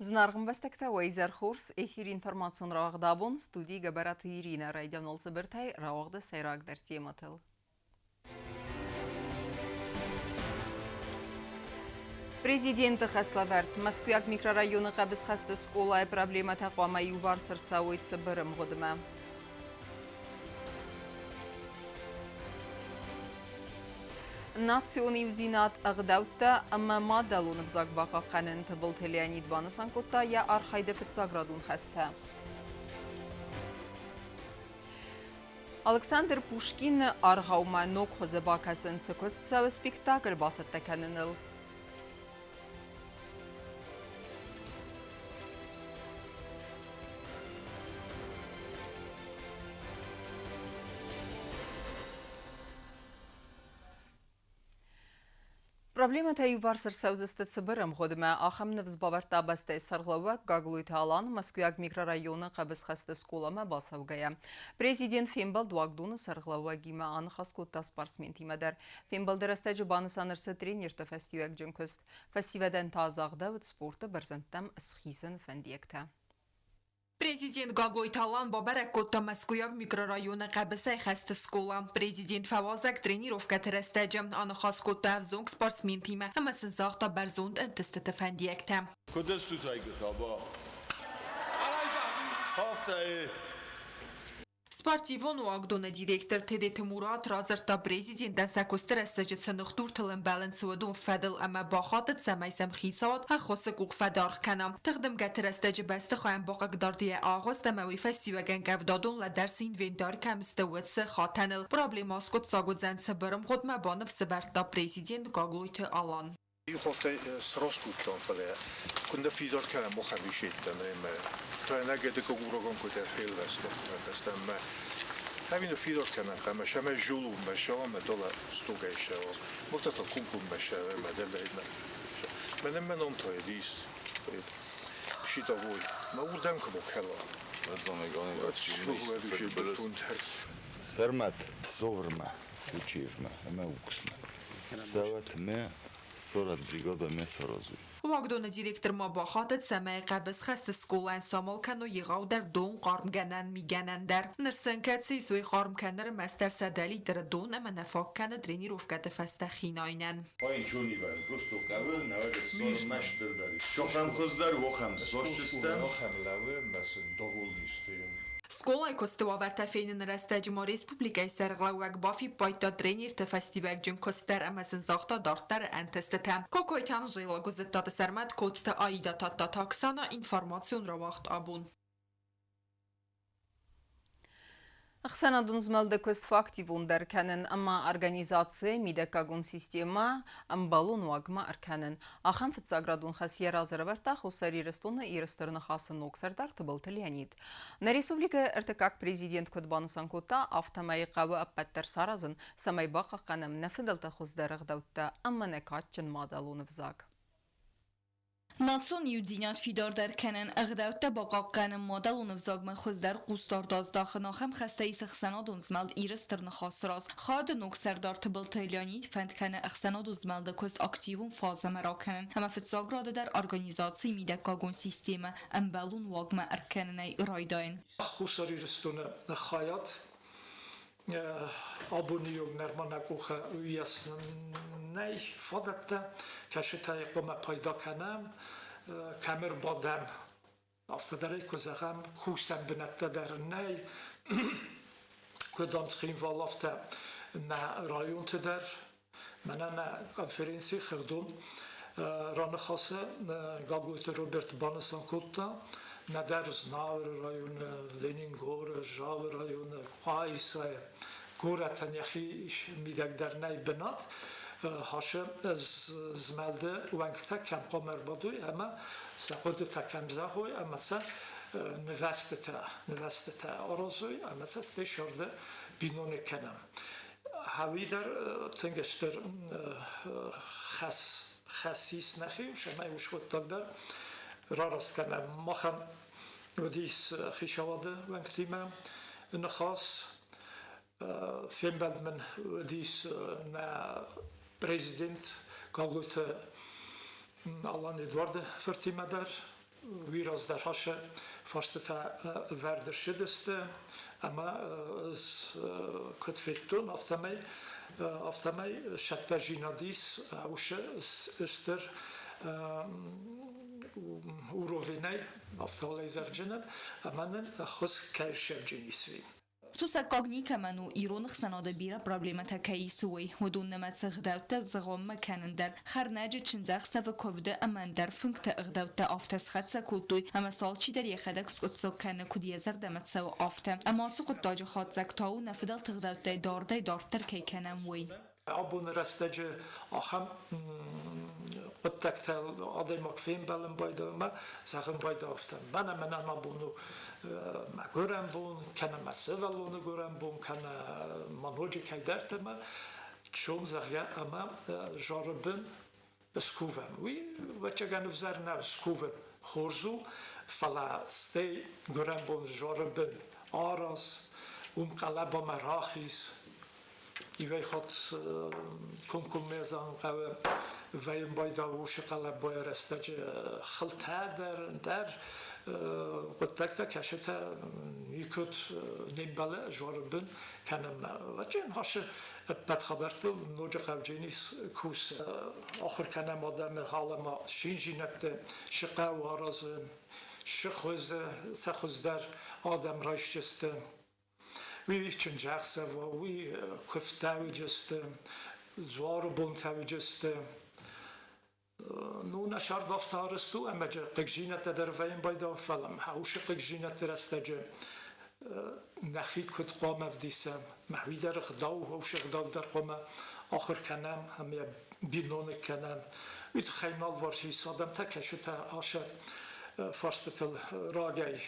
Зынаргъ ӕмбӕстӕгтӕ, уӕ изӕр хорз! Эфир информацион рауагъд абон студийы Гӕбӕраты Иринӕ райдианыл цыбыртӕй рауагъды сӕйрагдӕр темӕтыл. Президенты хӕслӕвӕрд Мӕскуыйаг микрорайоны хъӕбысхӕсты скъолайы проблемӕтӕ хъуамӕ иуварс ӕрцӕуой цыбыр ӕмгъуыдмӕ. Национ иудзинад, ӕгъдӕуттӕ ӕмӕ мадӕлон ӕвзаг бахъахъхъӕнын Тыбылты Леонид банысан кодта йӕ архайды фыццаградон хӕстӕ. Александр Пушкины аргъаумӕ ног хуызы бакӕсын цы куыст цӕуы спектакль бацӕттӕ кӕныныл. Проблемӕтӕ иуварс ӕрцӕудзысты цыбыр ӕмгъуыдмӕ. Ахӕм ныфс бавӕрдта бӕстӕйы сӕргълӕууӕг Гаглойты Алан Мӕскуыйаг микрорайоны хъӕбысхӕсты скъоламӕ бацӕугӕйӕ. Президент фембӕлд уагдоны сӕргълӕууӕгимӕ, аныхас кодта спортсментимӕ дӕр. Фембӕлды рӕстӕджы банысан ӕрцыд тренерты фӕстиуӕгджын куыст. Фӕсивӕдӕн та загъдӕуыд спорты бӕрзӕндтӕм схизын фӕндиӕгтӕ. Президент Гаглойты Алан бабӕрӕг кодта Мӕскуыйаг микрорайоны хъӕбысӕйхӕсты скъола. Президент фӕуазӕг тренировкӕты рӕстӕджы, аныхас кодта ӕвзонг спортсментимӕ ӕмӕ сын загъта бӕрзонд ӕнтыстыты фӕндиӕгтӕ. Куыд ыстут айгуытӕ ба? Афтӕ Спортивон уагдоны директор Тедеты Мурат радзырдта президентӕн сӕ куысты рӕстӕджы цы ныхдуртыл ӕмбӕлынц, уыдон фӕдыл ӕмӕ бахатыд, цӕмӕй сӕм хицауад ӕххуысы къух фӕдаргъ кӕна. Тыхдымгӕты рӕстӕджы бӕстыхайӕн бахъыгдард йӕ агъуыст ӕмӕ уый фӕстиуӕгӕн къӕвдадон лӕдӕрсы инвентарь кӕм сты, уыцы хатӕныл. Проблемӕ аскъуыддзаг уыдзӕн цыбыр ӕмгъуыдмӕ, баныфсӕвӕрдта президент Гаглойты Алан. Ихотӕ срос кодтон, фӕлӕ куыннӕ фидар кӕнӕм ахӕм исеттӕн ӕмӕ тройнагӕдыгы урокон куыдӕр фелвӕстон ӕмӕ ӕви фидар кӕнӕм ӕмӕ сӕмӕ жулуммӕ сӕуӕмӕ дола стугӕй сӕуӕм, муртата кумпуммӕ сӕуӕмӕ дӕлӕймӕ. Мӕнӕн мӕ ном та ис щитовой. Мӕ уырдӕм куы бакӕла. Сӕрмӕт Зовырмӕ, Кучиевмӕ ӕмӕ Уксмӕ. Цӕуӕт ме сорӕт бригадӕ ме саразуй. Уагдоны директор ма бахатыд, цӕмӕй хъӕбысхӕсты скъолайӕн самал кӕной егъаудӕр дон хъармгӕнӕн мигӕнӕн дӕр. Ныр сын кӕцы ис, уый хъарм кӕны ӕрмӕстдӕр 100 литры дон ӕмӕ нӕ фаг кӕны тренировкӕты фӕстӕ хинайынӕн. Ничего просто хъӕуы, науӕд мӕстыр дӕр. Сохӕм хуыздӕр, уохӕм сосчыстӕм. Скъолайы куысты уавӕртӕ феныны рӕстӕджы ма республикӕйы сӕргълӕууӕг бафиппайдта тренерты фӕстиуӕгджын куыст дӕр ӕмӕ сын загъта дарддӕры ӕнтыстытӕ. Кокойты Анжела, Гуызыттаты Сӕрмӕт, Коцты Аида, Тадтаты Оксана, информацион рауагъд абон. Ӕхсӕнадон змӕлды куыст фӕактивондӕр кӕнын ӕмӕ организацийы мидӕггагон системӕ ӕмбӕлон уагмӕ ӕркӕнын. Ахӕм фыццаградон хӕс йӕ разы ӕрӕвӕрдта Хуссар Ирыстоны Иры Ныхасы ног сӕрдар Тыбылты Леонид. Нӕ республикӕйы ӕртыккаг президент куыд банысан кодта, афтӕмӕй хъӕуы ӕппӕт дӕр саразын, цӕмӕй бахъахъхъӕнӕм нӕ фыдӕлты хуыздӕр ӕгъдӕуттӕ ӕмӕ нӕ кадджын мадӕлон ӕвзаг. Национ иудзинад фидардӕр кӕнӕн ӕгъдӕуттӕ бахъахъхъӕнын мадӕлон ӕвзагмӕ хуыздӕр хъусдард аздахын ахӕм хӕстӕ ис ӕхсӕнадон змӕлд Иры Стыр Ныхасы раз. Хады ног сӕрдар Тыбылты Леонид фӕнд кӕны ӕхсӕнадон змӕлды куыст активон фазӕмӕ ракӕнын ӕмӕ фыццаг рады дӕр организацийы мидӕггагон системӕ ӕмбӕлон уагмӕ ӕркӕнынӕй райдайын. Хуссар Ирыстоны хайад абоны онг нырма нӕ къухы уыйас нӕй фадӕттӕ, кӕцытӕй хъуамӕ пайда кӕнӕм, кӕм ӕрбадӕм. Афтӕ дӕр ӕй куы зӕгъӕм, кусӕн бынӕттӕ дӕр нӕй, куыд ам Цхинвал, афтӕ нӕ районты дӕр. Мӕнӕ нӕ конференцийы хыгъдон раныхасы Гаглойты Роберт банысан кодта, нӕдӕр Знауыры районы, Ленингоры, Жавы районы, Къуайсайы горӕтӕн йӕхи мидӕг дӕр нӕй бынат. Хасы змӕлды уӕнгтӕ кӕм хъуамӕ ӕрбадой ӕмӕ сӕ хъуыдытӕ кӕм зӕгъой ӕмӕ сӕ нывӕзтытӕ аразой ӕмӕ сӕ стӕй сӕрды биноныг кӕнӕм. Хауи дӕр тынг стыр хӕс хӕс ис нӕхи, цӕмӕй уыцы хъуыддаг дӕр рараст кӕнӕм. Махӕн уыдис хицауады уӕнгтимӕ ныхас. Фембӕлд мын уыдис нӕ президент Гаглойты Алан Эдуарды фыртимӕ дӕр. Уый раздӕр хӕсы фарстытӕ ӕвӕрд ӕрцыдысты, ӕмӕ ӕз куыд федтон, афтӕмӕй сӕттӕзинад ис уыцы стыр уровенӕй, афтӕлӕй зӕгъджынӕн, ӕмӕ нын ӕххуыс кӕй ссӕвджын ис, уый. Сусӕггаг никӕмӕн у, ирон ӕхсӕнады бирӕ проблемӕтӕ кӕй ис, уый. Уыдон нымӕцы ӕгъдӕуттӕ зыгъуыммӕ кӕнын дӕр, хӕрнӕджы, чындзӕхсӕвы, куывды ӕмӕ ӕндӕр фынгты ӕгъдӕуттӕ афтӕ схӕццӕ кодтой, ӕмӕ сӕ алчидӕр йӕхӕдӕг скъуыддзаг кӕны, куыд йӕ зӕрдӕмӕ цӕуы, афтӕ. Ӕмӕ ацы хъуыддаджы хатдзӕг та у, нӕ фыдӕлты ӕгъдӕуттӕй дардӕй-дарддӕр кӕй кӕнӕм, уый. Абоны рӕстӕджы ахӕм хъуыддӕгтӕ адӕймаг фембӕлын байдайы ӕмӕ зӕгъын байдайы афтӕ: мӕнӕ мӕнӕн абон у мӕ гуырӕн бон, кӕнӕ мӕ сывӕллоны гуырӕн бон, кӕнӕ ма ноджы кӕйдӕрты ӕмӕ сом, зӕгъгӕ, ӕмӕ зары бын скувӕм. Уый, ӕвӕццӕгӕн, ӕвзӕр нӕу, скувын хорз у, фӕлӕ стӕй гуырӕн бон зары бын араз, уым хъӕлӕбамӕ рахиз, Иуӕй хатт комкоммӕ зӕгъын хъӕуы, вӕййын байдагъ уыцы хъӕлӕбайы рӕстӕджы хылтӕ дӕр, ӕндӕр хъуыддӕгтӕ, кӕцытӕ никуыд не мбӕлы зуары бын кӕнӕм. Ӕвӕццӕгӕн, ныхасы ӕппӕт хабӕрттыл ноджы хъауджыйы кусы. Ахуыр кӕнӕм адӕмы алӕмӕ циндзинӕдты, цы хъӕуы аразын, цы хуызы, цы хуыздӕр адӕм райсдзысты. Уый чындзӕхсӕв, уый куывдтӕ уыдысты, дзуары бонтӕ уыдысты. Ну, нӕ сӕрд афтӕ арӕзт у, ӕмӕ хъыгдзинӕдтӕ дӕр вӕййын байдайы, фӕлӕ уыцы хъыгдзинӕдты рӕстӕджы нӕхи куыд хъуамӕ ӕвдисӕм, мӕ уый дӕр ӕгъдау, уыцы ӕгъдау дӕр хъуамӕ ахуыр кӕнӕм ӕмӕ йӕ биноныг кӕнӕм. Уый тыххӕй нал варсис адӕмтӕ, кӕцытӕ ацы фарстытыл рагӕй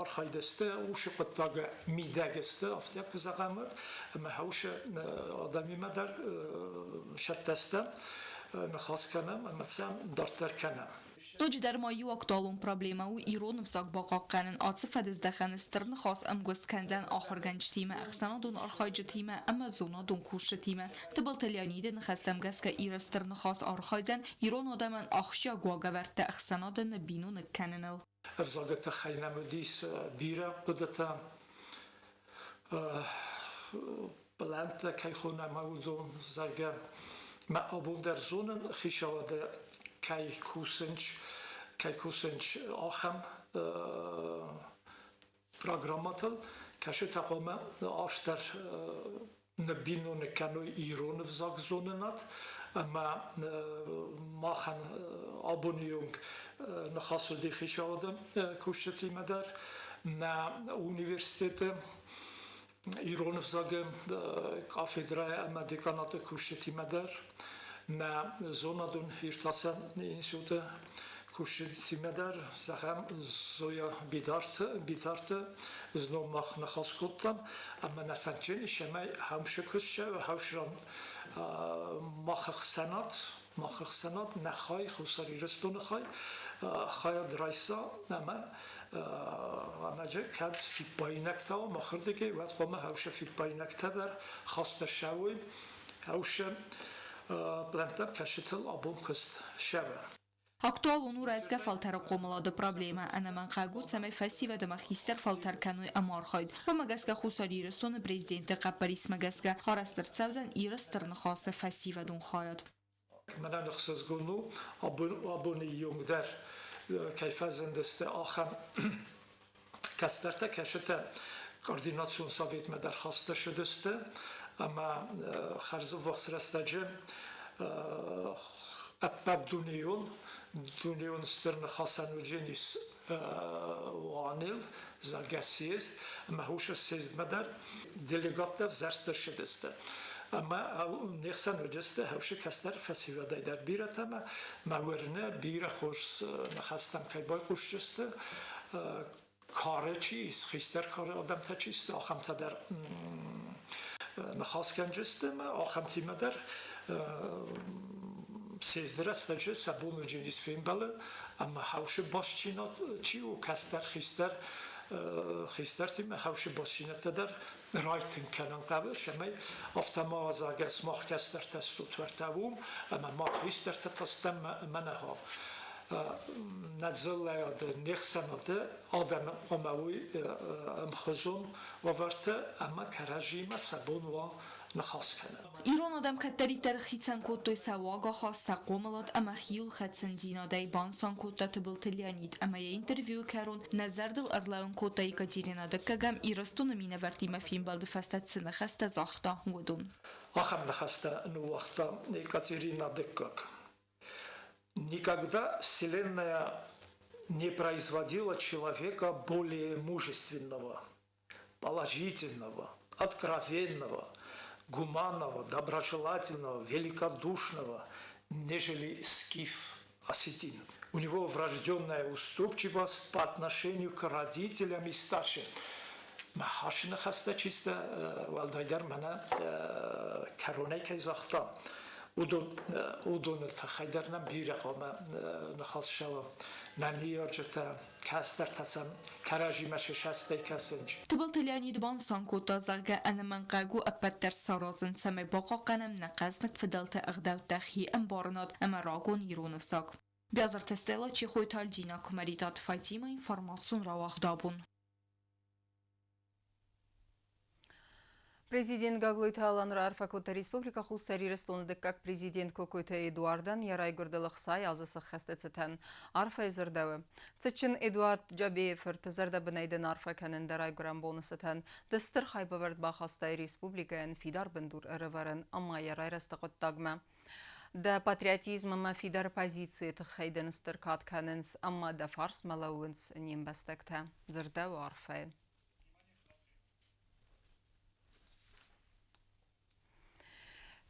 архайдысты, уыцы хъуыддаг мидӕг сты, афтӕ куы зӕгъӕм, уӕд, ӕмӕ уыцы адӕмимӕ дӕр сӕттӕ стӕм, ныхас кӕнӕм ӕмӕ сӕм дарддӕр кӕнӕм. Ноджыдӕр ма иу актуалон проблемӕ у ирон ӕвзаг бахъахъхъӕнын. Ацы фӕдыздӕхӕны стыр ныхас ӕмгуыст кӕндзӕн ахуыргӕнджытимӕ, ӕхсӕнадон архайджытимӕ ӕмӕ зонадон кусджытимӕ. Тыбылты Леониды ныхӕстӕм гӕсгӕ Иры стыр ныхас архайдзӕн ирон адӕмӕн ахсджиаг уагӕвӕрдтӕ ӕхсӕнады ныббиноныг кӕныныл. Ӕвзагы тыххӕй нӕм уыдис бирӕ хъуыдытӕ. Пълӕнттӕ кӕй хонӕм, уыдон, зӕгъгӕ, мӕ абон дӕр зонын, хицауады кӕй кусынц ахӕм программӕтыл, кӕцытӕ хъуамӕ арфдӕр ныббиноныг кӕной ирон ӕвзагзонынад ӕмӕ махӕн абоны онг ныхас уыди хицауады кусджытимӕ дӕр. Нӕ университеты ирон ӕвзагы кафедрӕйы ӕмӕ деканаты кусджытимӕ дӕр, нӕ зонадон иртасӕн институты кусджытимӕ дӕр, зӕгъӕм, Зоя Бидарты знон мах ныхас кодтам, ӕмӕ нӕ фӕндджын ис, ӕмӕ хӕмшы куыст хӕмшыран мах ӕхсӕнад, нӕ хай, Хуссар Ирыстоны хай, хайад райса ӕмӕ ӕмӕ кӕд фиппаинӕгтӕ у махырдыгӕй, уӕд хъуамӕ хӕусы фиппаинӕгтӕ дӕр хаст ӕрцӕуой, хӕусы пълӕнттӕм кӕцытыл абон куыст цӕуы. Актуалон у рӕзгӕ фӕлтӕры хъомылады проблемӕ. Ӕнӕмӕнгхъӕуӕг у, цӕмӕй фӕсивӕд ӕмӕ хистӕр фӕлтӕр кӕной ӕмархайд. Уымӕ гӕсгӕ Хуссар Ирыстоны президенты хъӕппӕрисмӕ гӕсгӕ арӕзт ӕрцӕудзӕн Иры Стыр Ныхасы фӕсивӕдон хайад. Мӕнӕн ӕхсызгон у, абоны онг дӕр кӕй фӕзындысты ахӕм кӕстӕртӕ, кӕцытӕ координацион советмӕ дӕр хаст ссыдысты ӕмӕ хӕрзӕввахс рӕстӕджы ӕппӕт дунейон Стыр Ныхасӕн уыдзӕнис уанел, зӕгъгӕ, съезд, ӕмӕ уыцы съездмӕ дӕр делегаттӕ ӕвзӕрст ӕрцыдысты. Ӕмӕ не хсӕн уыдысты хӕусы кӕстӕр фӕсивӕдӕй дӕр бирӕтӕ ӕмӕ мӕ уырны, бирӕ хорз ныхӕстӕм кӕй байхъусдзысты, кары чи ис, хистӕр кары адӕмтӕ чи сты, ахӕмтӕ дӕр ныхас кӕнджысты ӕмӕ ахӕмтимӕ дӕр съезды рӕстӕджы сӕ бон уыдзӕнис фембӕлын ӕмӕ хӕусы бастдзинад чи у, кӕстӕр, хистӕр хистӕртимӕ хӕусы бастдзинӕдтӕ дӕр райтынг кӕнын хъӕуы, цӕмӕй афтӕ ма зӕгъгӕ, сымах кӕстӕртӕ стут уӕртӕ уым, ӕмӕ мах хистӕртӕ та стӕм мӕнӕ. Нӕ дзыллӕйады, не хсӕнады адӕмы хъуамӕ уой ӕмхуызон уавӕрты ӕмӕ кӕрӕдзиимӕ сӕ бон уа ныхас кӕнын. Ирон адӕм кӕддӕриддӕр хицӕн кодтой сӕ уагахаст, сӕ хъомылад ӕмӕ хиуылхӕцындзинадӕй, банысан кодта Тыбылты Леонид ӕмӕ йӕ интервьюйы кӕрон нӕ зӕрдыл ӕрлӕууын кодта Екатерина Дыккӕгӕм Ирыстоны минӕвӕрттимӕ фембӕлды фӕстӕ цы ныхӕстӕ загъта, уыдон. Ахӕм ныхӕстӕ ныууагъта Екатерина Дыккаг. Никогда Вселенная не производила человека более мужественного, положительного, откровенного, гуманного, доброжелательного, великодушного, нежели скиф осетин. У него врожденная уступчивость по отношению к родителям и старшим. Мӕ ныхӕстӕ чисто уӕлдайдӕр мӕнӕ кӕронӕй кӕй загъта, уыдоны тыххӕй дӕр нӕм бирӕ хъуамӕ ныхас цӕуа. Нӕ ныййарджытӕ, кӕстӕртӕ сӕм кӕрӕдзимӕ се састӕй кӕсынц. Тыбылты Леонид банысан кодта, зӕгъгӕ, ӕнӕмӕнгхъӕуӕг у ӕппӕт дӕр саразын, цӕмӕй бахъахъхъӕнӕм нӕ хъӕзныг фыдӕлты ӕгъдӕуттӕ, хи ӕмбарынад ӕмӕ рагон ирон ӕвзаг. Биазырты Стелла, Чехойты Альдина, Куымӕридаты Фатимӕ, информацион рауагъд абон. Президент Гаглойты Алан раарфӕ кодта Республикӕ Хуссар Ирыстоны дыккаг президент Кокойты Эдуардӕн йӕ райгуырдыл 60 азы сӕххӕсты цытӕн. Арфӕйы дзырдӕуы. Цытджын Эдуард Джабейы фырт зӕрдӕбынӕй дын арфӕ кӕнын дӕ райгуырӕн боны цытӕн. Ды стыр хайбавӕрд бахастай республикӕйӕн фидар бындур ӕрӕвӕрын ӕмӕ йӕ райрӕзты хъуыддагмӕ. Дӕ патриотизм ӕмӕ фидар позицийы тыххӕй дын стыр кад кӕнынц ӕмӕ дӕ фарсмӕ лӕууынц не мбӕстӕгтӕ, дзырдӕуы арфӕйы.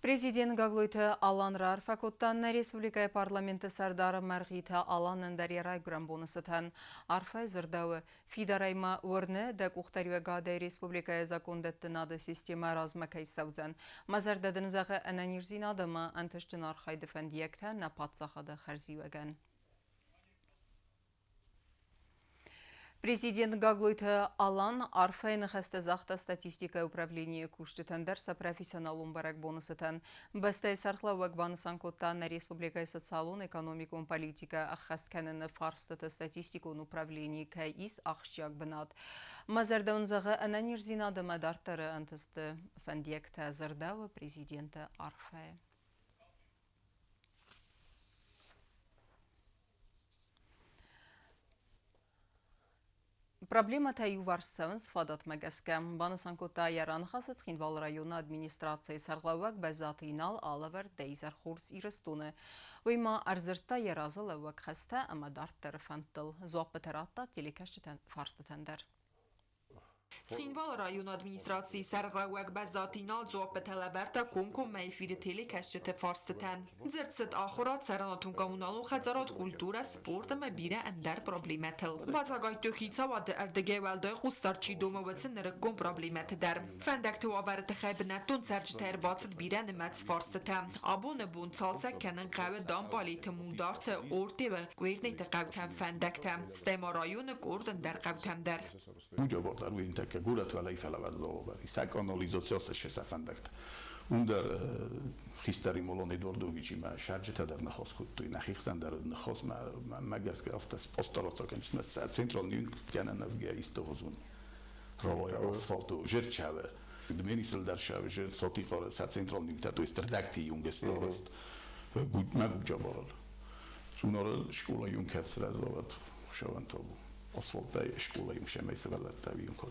Президент Гаглойты Алан раарфӕ кодта нӕ республикӕйы парламенты сӕрдар Мӕргъиты Аланӕн дӕр йӕ райгуырӕн боны цытӕн. Арфӕйы дзырдӕуы, фидарӕй ма уырны, дӕ къухдариуӕгадӕй республикӕйы закондӕттынады системӕ размӕ кӕй цӕудзӕн. Мӕ зӕрдӕ дын зӕгъы ӕнӕниздзинад ӕмӕ ӕнтыстджын архайды фӕндиӕгтӕ нӕ паддзахады хӕрзиуӕгӕн. Президент Гаглойты Алан арфӕйы ныхӕстӕ загъта статистикӕйы управленийы кусджытӕн дӕр сӕ профессионалон бӕрӕгбоны цытӕн. Бӕстӕйы сӕргълӕууӕг банысан кодта нӕ республикӕйы социалон-экономикон политикӕ ӕххӕст кӕныны фарстыты статистикон управленийы кӕй ис ахсджиаг бынат. Мӕ зӕрдӕ уын зӕгъы ӕнӕниздзинад ӕмӕ дарддӕры ӕнтысты фӕндиӕгтӕ, дзырдӕуы президенты арфӕйы. Проблемӕтӕ иуварс цӕуынц фадатмӕ гӕсгӕ, банысан кодта йӕ раныхасы Цхинвалы районы администрацийы сӕргълӕууӕг Бӕззаты Инал алӕвӕрд Дӕ изӕр хорз Ирыстоны. Уый ма ӕрдзырдта йӕ разылӕууӕг хӕстӕ ӕмӕ дарддӕры фӕндтыл. Дзуаппытӕ радта телекӕсджытӕн фарстытӕн дӕр. Цхинвалы районы администрацийы сӕргълӕууӕг Бӕззаты Инал дзуаппытӕ лӕвӕрдта комкоммӕ эфиры телекӕсджыты фарстытӕн. Дзырд цыд ахуырад, цӕрӕнуатон-коммуналон хӕдзарад, культурӕ, спорт ӕмӕ бирӕ ӕндӕр проблемӕтыл. Бацагайдтой хицауады ӕрдыгӕй уӕлдай хъусдард чи домы, уыцы нырыккон проблемӕты дӕр. Фӕндӕгты уавӕры тыххӕй бынӕттон цӕрджытӕ ӕрбацыд бирӕнымӕц фарстытӕ. Абоны бон цалцӕг кӕнын хъӕуы Дампъалеты, Мулдарты, Ортевы, Къвернеты хъӕутӕм фӕндӕгтӕ, стӕй ма районы къорд ӕндӕр хъӕутӕм дӕр. Ugyabortar uintekke guletvelei felevezloveri, kanalizáció szefendekt. Under хистери молони дордогичи ма шарджитадер нахос хуттуй нахихсандер нахос ма megeszke aftas posztalacak, és central nünk истохозун равая асфальту жирчаве. Дменисел дершаве жир сотиқар са централ нünk, то есть редакти юнгесторост. Meg ugyaborol. Цунорл школа юнг хефсразоват хушавантабу. Асфальтай школа юнг шемейсвеллетта юнг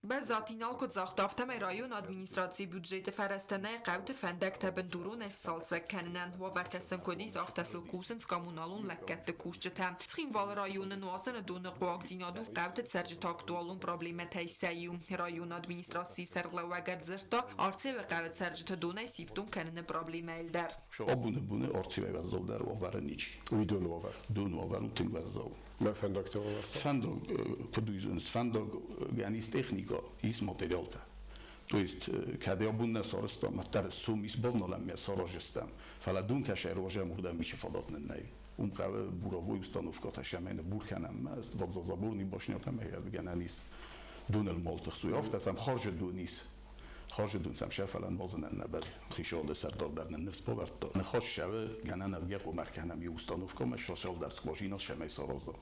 Бӕззаты Инал куыд загъта, афтӕмӕй районы администрацийы бюджеты фӕрӕзтӕ нӕй хъӕуты фӕндӕгтӕ бындуронӕй сцалцӕг кӕнынӕн. Уавӕртӕ сын куыд ис, афтӕ сыл кусынц коммуналон лӕггӕдты кусджытӕ. Цхинвалы районы нуазыны доны хъуагдзинад у хъӕуты цӕрджыты актуалон проблемӕтӕй сӕ иу. Районы администрацийы сӕргълӕууӕг ӕрдзырдта Арцеуы хъӕуы цӕрджыты донӕй сифтонг кӕныны проблемӕйыл дӕр. Абоны боны Арцеуӕй уӕззаудӕр уавӕры ничи. Уый доны уавӕр? Доны уавӕр у тынг уӕззау. Мӕ фӕндӕгты уавӕр та? Фӕндаг, куыд уыдзӕнис, фӕндагӕн ис техникӕ, ис материалтӕ. То есть, кӕд абон нӕ сарӕзтам, уӕддӕр сом ис бавналӕм, мӕ саразджыстӕм. Фӕлӕ дон кӕсӕй руазӕм, уырдӕм ничи фадат нын нӕй. Уым хъӕуы буровой установкӕтӕ сӕмӕй бур кӕнӕм, водозаборный башнятӕ гӕнӕн ис доныл малтых суй. Афтӕ сӕм хорзы дон ис. Хъазыд сӕм сӕ, фӕлӕ нуазынӕн нӕ бӕззы. Хицауады сӕрдар дӕр нын ныфс бавӕрдта, ныхас цӕуы, гӕнӕн ӕвгӕ хъуамӕ ӕркӕнӕм иу установкӕмӕ, сӕлдар скважина цӕмӕй сараза.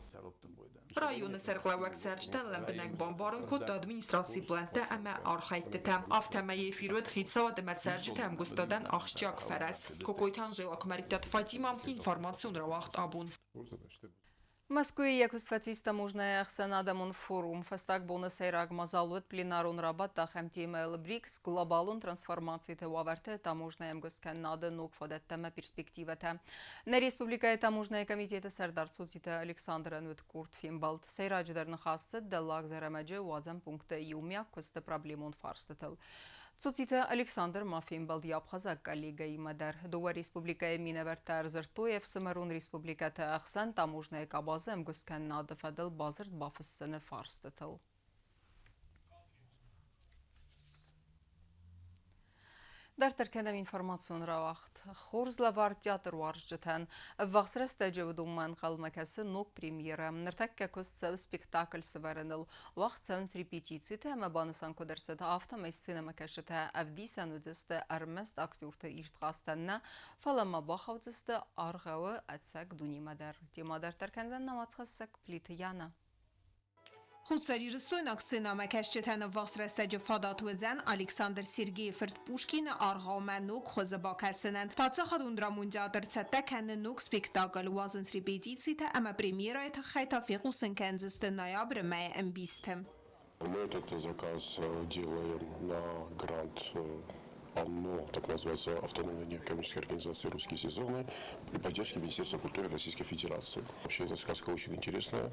Районы сӕргълӕууӕг цӕрджытӕн лӕмбынӕг бамбарын кодта администрацийы плӕнттӕ ӕмӕ архӕйдтытӕ. Афтӕмӕй эфир уыд хицауад ӕмӕ цӕрджыты ӕмгуыстадӕн ахсджиаг фӕрӕз. Кокойты Анжела, Куымӕридтаты Фатимӕ, информацион рауагъд абон. Мӕскуыйы йӕ куыст фӕцис таможнӕйы ӕхсӕнадӕмон форум. Фӕстаг боны сӕйраг мадзал уыд пленарон рабадт ахӕм темӕйыл БРИКС глобалон трансформациты уавӕрты таможнӕйы ӕмгуысткӕнынады ног фадӕттӕ ӕмӕ перспективӕтӕ. Нӕ республикӕйы таможнӕйы комитеты сӕрдар Цоциты Александрӕн уыд къорд фембӕлд. Сӕйраджыдӕр ныхас цыд Дӕллаг Зӕрӕмӕджы уадзӕн пункты иумиаг куысты проблемон фарстытыл. Цоциты Александр ма фембӕлд йӕ абхазаг коллегӕимӕ дӕр. Дыууӕ республикӕйы минӕвӕрттӕ ӕрдзырдтой ӕфсымӕрон республикӕты ӕхсӕн таможнӕйы къабазы ӕмгуысткӕнынады фӕдыл бадзырд бафыссыны фарстытыл. Дарддӕр кӕнӕм информацион рауагъд. Хорз лӕвар театруарзджытӕн. Ӕввахс рӕстӕджы уыдонмӕ ӕнхъӕлмӕ кӕсы ног премьерӕ. Ныртӕккӕ куыст цӕуы спектакль сӕвӕрыныл. Уагъд цӕуынц репетицитӕ ӕмӕ банысан куыд ӕрцыд, афтӕмӕй сценӕмӕкӕсджытӕ ӕвдисӕн уыдзысты ӕрмӕст актерты ирд хъазтӕн нӕ, фӕлӕ ма бахаудзысты аргъауы ӕцӕг дунемӕ дӕр. Темӕ дарддӕр кӕндзӕн нӕ уацхӕссӕг Плиты Яна. Хуссарирыстойнаг сценӕмӕкӕсджытӕн ӕввахс рӕстӕджы фадат уыдзӕн Александр Сергейы фырт Пушкины аргъаумӕ ног хуызы бакӕсынӕн. Паддзахадон драмон театр цӕттӕ кӕны ног спектакль, уадзынц репетицитӕ ӕмӕ премьерӕйы тыххӕй та фехъусын кӕндзысты ноябры мӕйы ӕмбисты. Мы этот заказ делаем на грант ОНО, так называется автономная некоммерческая организация «Русские сезоны», при поддержке Министерства культуры Российской Федерации. Вообще эта сказка очень интересная.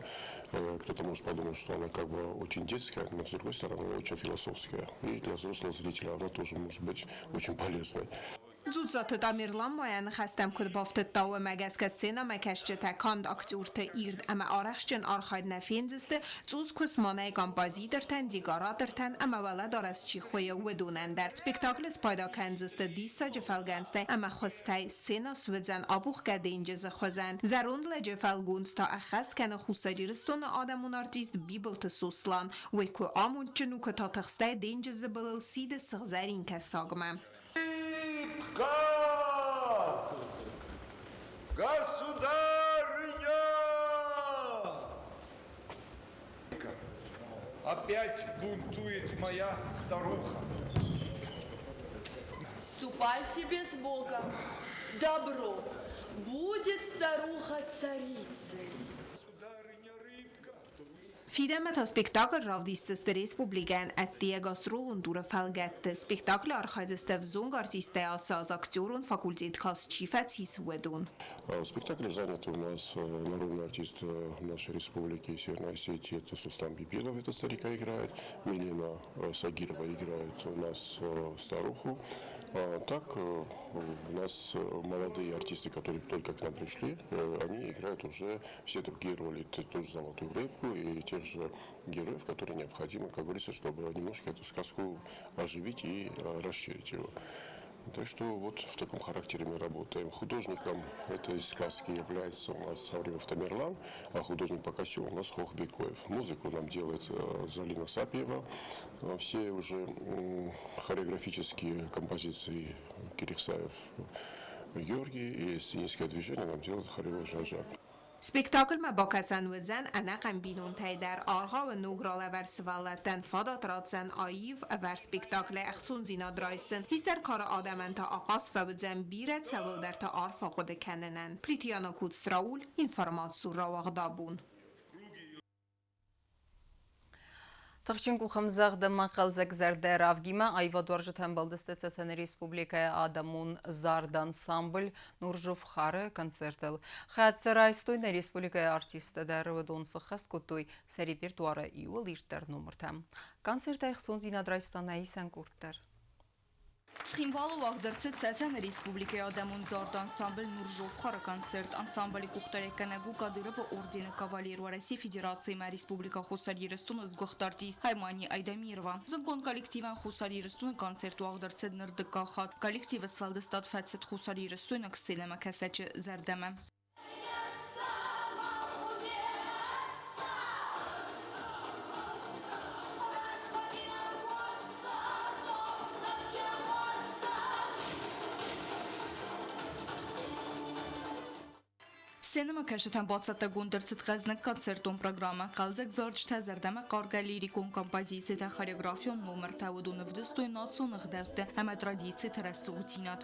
Кто-то может подумать, что она как бы очень детская, но с другой стороны она очень философская. И для взрослого зрителя она тоже может быть очень полезной. Дзуццаты Тамерлан ма йӕ ныхӕстӕм куыд бафтыдта, уымӕ гӕсгӕ сценӕмӕкӕсджытӕ канд актерты ирд ӕмӕ арӕхстджын архайд нӕ фендзысты, цъус куысмонӕй композитортӕн, декоратортӕн ӕмӕ уӕлӕдарӕс чи хуыйы, уыдонӕн дӕр. Спектаклы спайда кӕндзысты диссаджы фӕлгӕнцтӕй ӕмӕ хуызтӕй, сценӕ суыдзӕн абухгӕ денджызы хуызӕн. Зӕронд лӕджы фӕлгонц та ӕххӕст кӕны Хуссар Ирыстоны адӕмон артист Бибылты Сослан. Уый куы амондджын у, куы та тыхстӕй денджызы былыл сиды сыгъзӕрин кӕсагмӕ. Государыня! Опять бунтует моя старуха. Ступай себе с Богом. Добро. Будет старуха царицей. Фидӕнмӕ та спектакль равдисдзысты республикӕйӕн ӕддейӕ гастролон туры фӕлгӕтты. Спектаклы архайдзысты ӕвзонг артисттӕ ацы аз актерон факультет каст чи фӕцис, уыдон. В спектакле заняты у нас народный артист нашей республики Северной Осетии, это Сустан Бибилов, это старика играет, Милена Сагирова играет у нас старуху. А так у нас молодые артисты, которые только к нам пришли, они играют уже все другие роли, ту же «Золотую рыбку» и тех же героев, которые необходимы, как говорится, чтобы немножко эту сказку оживить и расширить его. Так что вот в таком характере мы работаем. Художником этой сказки является у нас Савримов Тамерлан, а художник по костюму у нас Хох Бекоев. Музыку нам делает Залина Сапиева. Все уже хореографические композиции Кирихсаев Георгий и сценическое движение нам делает хореограф Жан-Жак. Спектаклмӕ бакӕсӕн уыдзӕн ӕнӕхъӕн бинонтӕй дӕр. Аргъауы ног ралӕвӕрд сывӕллӕттӕн фадат ратдзӕн аив ӕвӕрд спектаклӕй ӕхцондзинад райсын. Хистӕр кары адӕмӕн та ахъаз фӕуыдзӕн бирӕ цӕуылдӕрты арф ахъуыды кӕнынӕн. Плитиана Куцтрауль, информацион рауагъдабон. Тыхджын къухӕмдзӕгъд ӕмӕ хъӕлдзӕгзӕрдӕ равгимӕ аивадуарзджытӕ ӕмбӕлдысты Цӕцӕны республикӕйы адӕмон зард ансамбль Нуржовхары концертыл. Хӕццӕ райстой нӕ республикӕйы артисттӕ дӕр, уыдон сыххӕст кодтой сӕ репертуары иууыл ирддӕр номыртӕ. Концертӕй ӕхцондзинад райста нӕ исӕн къорд дӕр. Цхинвалы уагъд ӕрцыд Цӕцӕны республикӕйы адӕмон зарды ансамбль Нуржовхары концерт. Ансамблы къухдариуӕггӕнӕг у Кадыровы ордены кавалер Уӕрӕсейы Федерациимӕ Республикӕ Хуссар Ирыстоны сгуыхт артист Аймани Айдамирова. Зындгонд коллективӕн Хуссар Ирыстоны концерт уагъд ӕрцыд ныр дыккаг хатт. Коллективы сфӕлдыстад фӕцыд хуссарирыстойнаг сценӕмӕкӕсӕджы зӕрдӕмӕ. Сценӕмӕкӕсджытӕн бацӕттӕгонд ӕрцыд хъӕзныг концертон программӕ, хъӕлдзӕг зарджытӕ, зӕрдӕмӕхъаргӕ лирикон композицитӕ, хореографион номыртӕ, уыдон ӕвдыстой национ ӕгъдӕуттӕ ӕмӕ традициты рӕсугъддзинад.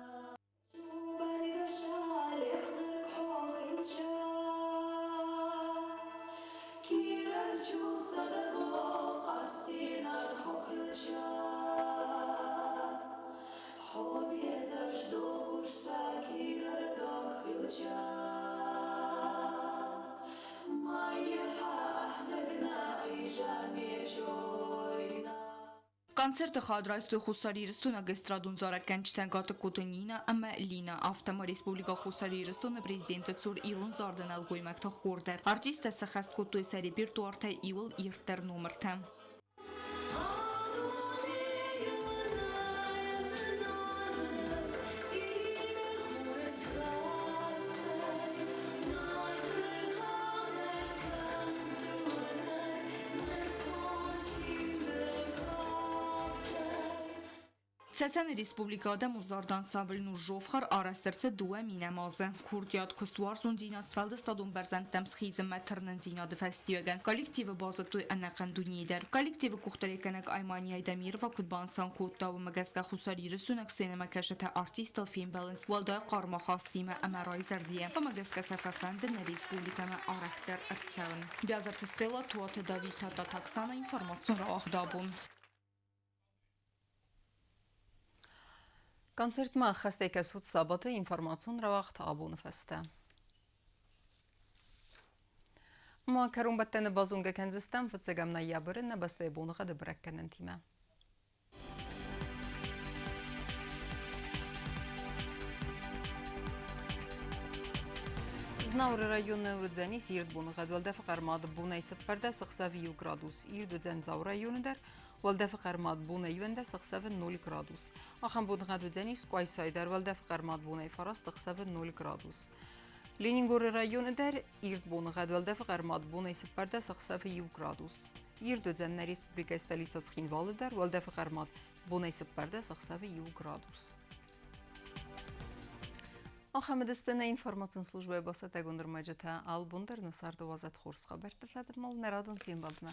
Концерты хӕд райстой Хуссар Ирыстойнаг эстрадон зарӕггӕнджытӕ Гатыгкоты Нина ӕмӕ Лина, афтӕ ма Республикӕ Хуссар Ирыстоны президенты цур ирон зарды нӕлгоймӕгты хор дӕр. Артисттӕ сӕххӕст кодтой сӕ репертуартӕй иуыл ирддӕр номыртӕ. Цӕцӕны Республикӕ адӕмон зарды ансамбль Нуржовхар арӕзт ӕрцыд 2000 азы. Курдиат, куыстуарзондзинад, сфӕлдыстадон бӕрзӕндтӕм схизынмӕ тырнындзинады фӕстиуӕгӕн коллективы базыдтой ӕнӕхъӕн дунейы дӕр. Коллективы къухдариуӕггӕнӕг Аймани Айдамирова куыд банысан кодта, уымӕ гӕсгӕ хуссарирыстойнаг сценӕмӕкӕсджытӕ артисттыл фембӕлынц уӕлдай хъарм ахастимӕ ӕмӕ райзӕрдийӕ. Уымӕ гӕсгӕ сӕ фӕфӕнды нӕ республикӕмӕ арӕхдӕр ӕрцӕуын. Биазырты Стелла, Туаты Давид, Тадтаты Оксана, информацион рауагъды абон. Концертмӕ ӕххӕстӕй кӕсут сабаты информацион рауагъд абоны фӕстӕ. Ма кӕронбӕттӕны базонгӕ кӕндзыстӕм фыццӕгӕм ноябры нӕ бӕстӕйы боныгъӕды бӕрӕггӕнӕнтимӕ. Знауыры районы уыдзӕнис ирд боныгъӕд, уӕлдӕфы хъӕрмад бонӕй 14 ӕхсӕвы 1 градус. Ирд уыдзӕн Дзауы районы дӕр, уӕлдӕфы хъӕрмад бонӕй 11 ӕхсӕвы 0 градус. Ахӕм боныгъӕд уыдзӕнис Къуайсайы дӕр, уӕлдӕфы хъӕрмад бонӕй 9 ӕхсӕвы 0 градус. Ленингоры районы дӕр ирд боныгъӕд, уӕлдӕфы хъӕрмад бонӕй 14 ӕхсӕвы 1 градус. Ирд уыдзӕн нӕ республикӕйы столицӕ Цхинвалы дӕр, уӕлдӕфы хъӕрмад бонӕй 14 ӕхсӕвы 1 градус. Ахӕм уыдысты нӕ информацион службӕйы бацӕттӕгонд ӕрмӕджытӕ. Албон дӕр нӕ царды уадзӕд хорз хабӕртты фӕдыл нӕ радон фембӕлдмӕ.